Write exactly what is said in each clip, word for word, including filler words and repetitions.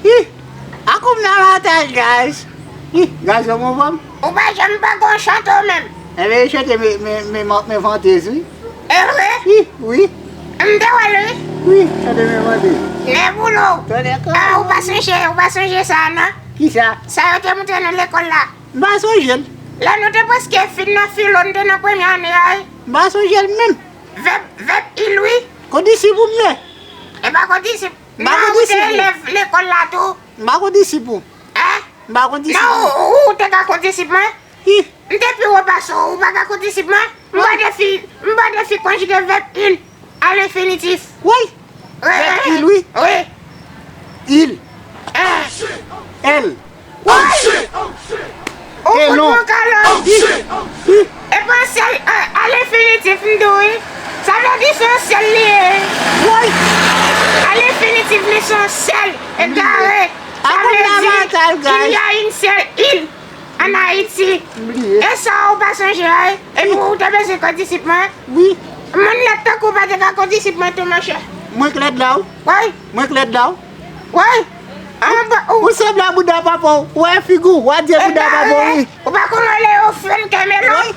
Hi! Hakuna Matata, guys! Hi! Gason, bon fanm. Ou pa janm pa gon chante w menm. Enben, chante men, men, men, men vantez, wi. E vre? Hi! Wi. M te wè l, wi. Wi, chante men vantez. Nè boulou. Tande kò. Ah, ou pa sonje, ou pa sonje sa, non? Kisa? Sa yo te montre nou lekòl la. M pa sonje l. Lè nou te prèske fin nan filo, nou te nan premye ane a, wi. M pa sonje l menm. Vèb, vèb il, wi. Kondisip ou m ye? E pa kondisip. M pa kondisip ou. Non, ou te elèv lekòl la tou. M pa kondisip ou. Hein? M pa kondisip ou. Non, ou, ou, ou te ka kondisip mwen. Hi. M te pi wo pase w, ou pa ka kondisip mwen. M ba defi, m ba defi konjige vèb il a lenfinitif. Woy! Wi, vèb wi, il, wi. Wi. Il. Eh. El. Woy! Ou fout mwen kalòt. Epi an sèl a, a lenfinitif m di w wi. Sa vle di se yon sèl li ye. Woy! A lenfinitif li se yon sèl. Egare. Sa vle di il y a une seule île en Haïti. M bliye. E sa ou pa sonje a, epi ou te bezwen kondisip mwen? Wi. Moun lòt tankou w pa te ka kondisip mwen tou, monchè. Mwen k lèd la, wi. Woy. Mwen k lèd la, wi. Woy. An, ba, ou, ou sanble a bouda papa w. Ou wè figi w, w a di e bouda papa w, wi. Ou pa konn wè le refren kè melo? Wi.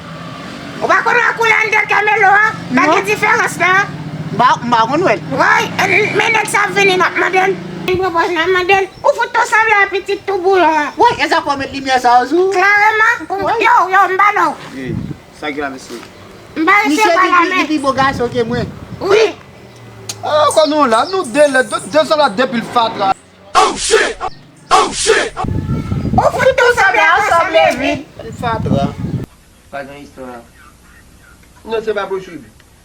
Ou pa konn wè koulè anndan kè melo a? Pa gen diferans, non. M pa, m pa konn wè l. Woy, men nèg sa ap vini, m ap mande l. Vin pran pòz la, m mande l. Ou fout tou sanble a pitit tou bouyon an. Woy, e sa fò w met limyè sa yo sou ou? Klareman. Woy. Yo, yo, m pa non. Hey, sa ki la, mesye? M pa resevwa la, men. Misye pi, pi, pi bo gason ke mwen. Wi. Ah, kon nou la, nou de lè, de, de sa la, de pil fatra. Oh shit! Oh shit! Ou fout tou sanble a, sanble vit. Pil fatra. Pa gen istwa. Non, se pa posib.